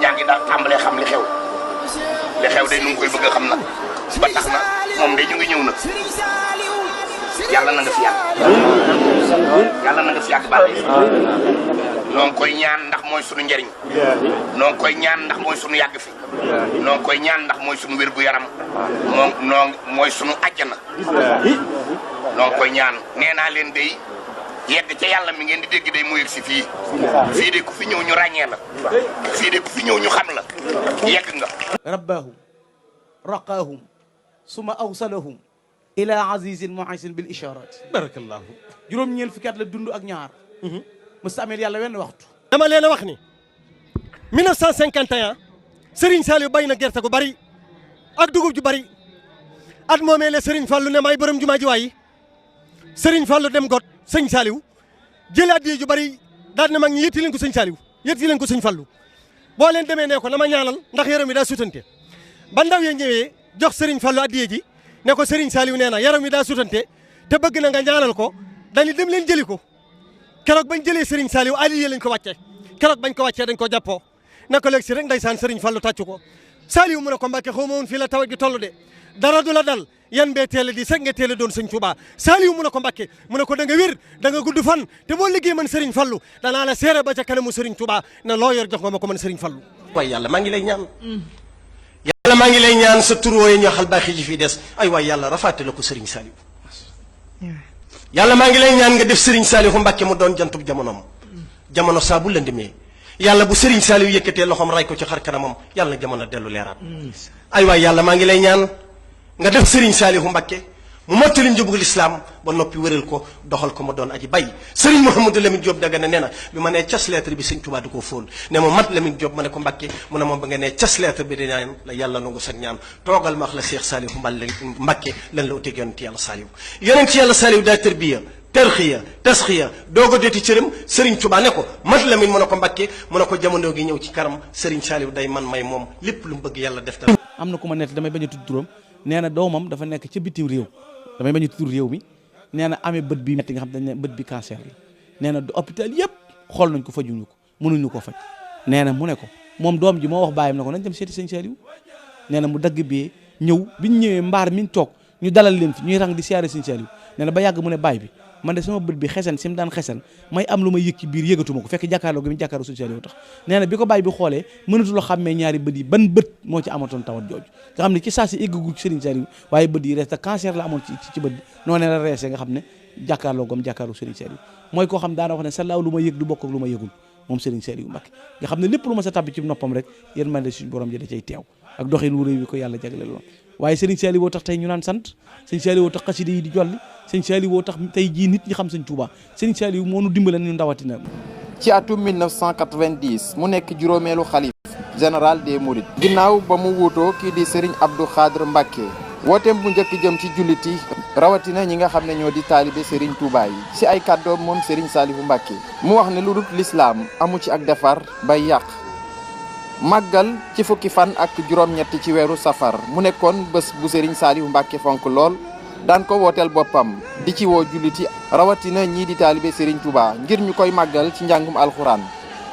ñaa ngi daal tàmbalee xam li xew day nu ngi koy bëgg a xam nag ba tax na moom de ñu ngi ñëw nag yàlla na nga fi yàgg yàlla na nga fi yàgg bàlle noo ngi koy ñaan ndax mooy sunu njariñ noo ngi koy ñaan ndax mooy sunu yàgg fi noo ngi koy ñaan ndax mooy sunu wér gu yaram mooy sunu àjjana noo ngi koy ñaan nee naa leen day yegg ca yàlla mi ngeen di dégg day mu yegg si fii de ku fi ñëw ñu ràññee la fii de ku fi ñëw ñu xam la yegg nga rabbahum raqaahum suma awsalahum ila azizin muhaysin bil isharat barakallahu juróom-ñeent fukki at la dund ak ñaar mësta ameel yàlla wenn waxtu dama leen a wax ni 1951 Serigne Saliou bay na gerte gu bari ak dugub ju bari at moomee la Serigne Fallou ne may borom jumaa ji waayi Serigne Fallou dem got sëñ Saliou jëlee addiya ju bari daal ne mag ñi yëtti leen ko sëñ Saliou yëtti leen ko sëñ Fallou boo leen demee ne ko na ma ñaanal ndax yaram mi daa sutante ba ndaw ya ñëwee jox Serigne Fallou addiya ji ne ko Serigne Saliou nee na yaram mi daa sutante te bëgg na nga ñaanal ko dañu dem leen jëli ko keroog bañ jëlee Serigne Saliou addiya lañ ko wàccee keroog bañ ko wàccee dañ ko jàppoo naka léegi si rek ndeysaan Serigne Fallou tàccu ko Saliou mu ne ko Mbàkke xaw ma woon fii la tawat gi toll de dara du la dal yan bee teel a di sek nga teel a doon sëñ Touba Saliou mu ne ko Mbàkke mu ne ko da nga wér da nga gudd fan te boo liggéey man Serigne Fallou danaa la seere ba ca kanamu Serigne Touba na loo yor jox nga ma ko man Serigne Fallou waay yàlla maa ngi lay ñaan yàlla maa ngi lay ñaan sa tur wooye ñoo xal baaxi ji fii des ay waay yàlla rafaate la ko Serigne Saliou yàlla maa ngi lay ñaan nga def Serigne Saliou Mbàkke mu doon jantub jamonoom jamono saa bu lëndëmee yàlla bu Serigne Saliou yëkkatee loxoom ray ko ci xar kanamam yàlla na jamono dellu leeraat ay waay yàlla maa ngi lay ñaan nga def Serigne Saliou Mbacke mu mottali njubug lislaam ba noppi wéral ko doxal ko ma doon aji bay Serigne Mouhamadou Lamine Diop Dagana nee na bi ma nee cas lettre bi Serigne Touba di ko fóon ne ma mat Lamine Diop ma ne ko Mbacke mu ne moom ba nga nee cas lettre bi di ñaan la yàlla nangu sa ñaan toogal ma wax la Cheikh Saliou Mbacke lan la uteeg yonent yàlla Saliou yonent yàlla Saliou daa tërbiya tarxiya tasxiya doog a deeti cëram Serigne Touba ne ko mat Lamine mu ne ko Mbacke mu ne ko jamono gi ñëw ci karam Serigne Saliou day man may moom lépp lu mu bëgg yàlla def ta am na ku ma nett damay bañ a tudd turam nee na doomam dafa nekk ca bitim réew damay bañ a tudd réew mi nee na amee bët bi metti nga xam dañ ne bët bi cancer la nee na hôpital yëpp xool nañ ko fajuñu ko mënuñu ko faj nee na mu ne ko moom doom ji moo wax bàyyam ne ko nañ dem seeti sëñ Saliou nee na mu dagg bee ñëw biñ ñëwee mbaar miñ toog ñu dalal leen fi ñuy rang di siyaare sëñ Saliou nee na ba yàgg mu ne baay bi man de sama bët bi xesen si mu daan xesen may am lu may yëg ci biir yëgatuma ko fekk jàkkaarloo gi mu jàkkaarloo sëñ Saliou tax nee na bi ko baay bi xoolee mënatu la xàmmee ñaari bët yi ban bët moo ci amatoon tawat jooju nga xam ne ci saa si éggagul Serigne Saliou waaye bët yi rees te cancer la amoon ci bët bi noonu la reesee nga xam ne jàkkaarloo gom jàkkaarloo Serigne Saliou mooy koo xam daana wax ne sa laaw lu ma yëg du bokk ak lu ma yëgul moom Serigne Saliou Mbacké nga xam ne lépp lu ma sa tàbbi ci noppam rek yéen man de suñu borom ji da cay teew ak doxin wu réew bi ko yàlla jagleel loon waaye Serigne Saliou woo tax tey ñu naan sant Serigne Saliou woo tax xasida yi di jolli Serigne Saliou woo tax tey jii nit ñi xam Serigne Touba Serigne Saliou moo nu dimbale ñu ndawatina ci atum 1990 mu nekk juróomeelu xalif général des Mourides ginnaaw ba mu wuutoo kii di Serigne Abdou Khadre Mbacké wooteem bu njëkk jëm ci jullit yi rawatina ñi nga xam ne ñoo di taalibe Serigne Touba yi ci ay kàddoom moom Serigne Saliou Mbacké mu wax ne lu dul lislaam amu ci ak defar bay yàq màggal ci fukki fan ak juróom-ñett ci weeru safar mu nekkoon bés bu Serigne Saliou Mbacké fonk lool daan ko wooteel boppam di ci woo jullit yi rawatina ñii di taalibe Serigne Touba ngir ñu koy màggal ci njàngum alxuraan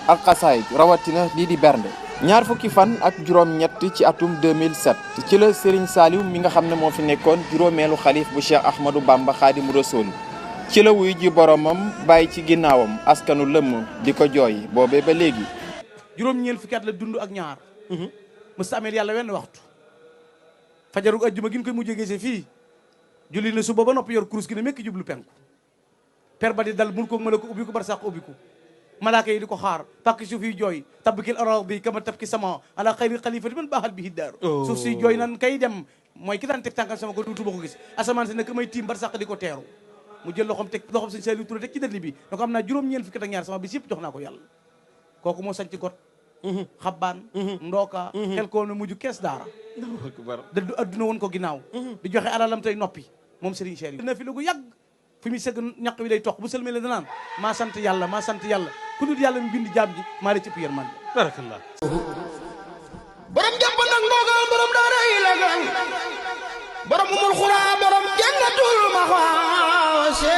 ak xasaayid rawatina lii di bernde ñaar fukki fan ak juróom-ñett ci atum 2007 ci la Serigne Saliou mi nga xam ne moo fi nekkoon juróomeelu xalif bu Cheikh Ahmadou Bamba Khadimu Rasoul ci la wuy ji boromam bàyyi ci ginnaawam askanu lëmm di ko jooy boobee ba léegi juróom-ñeent fukki at la dund ak ñaar mësta ameel yàlla wenn waxtu fajarug ajjuma gi ñu koy mujjee gisee fii julli na suba ba noppi yor kurus gi ne mekk jublu penku per ba di dal mul ko mën a ko ubbi ko bar sax ubbi ko malaaka yi di ko xaar pàkk suuf yi jooy tabkil ardi kama tabki sama ala xayri xalifati man baaxal bi hiddaaru suuf si jooy nan kay dem mooy ki daan teg tànkam sama ko duutuma ko gis asamaan si ne ka may tiim bar sax di ko teeru mu jël loxoom teg loxoom sëñ Saliou Touré teg ci dënn bi da ko am naa juróom-ñeent fukki ak ñaar sama bis yëpp jox naa ko yàlla kooku moo sañ ci got xabbaan ndooka xel koo ne mujj kees daara dëddu adduna woon ko ginnaaw di joxe alalam tey noppi moom Serigne Saliou na fi lu gu yàgg fi muy sëgg ñaq wi day toq bu sëlmee la danaan maa sant yàlla ku dul yàlla mu bind jaam ji maa la cëpp yërmande barakallah borom jàpp nag ndoogal borom daara yi lagal borom umul xuraa borom jannatul maxwa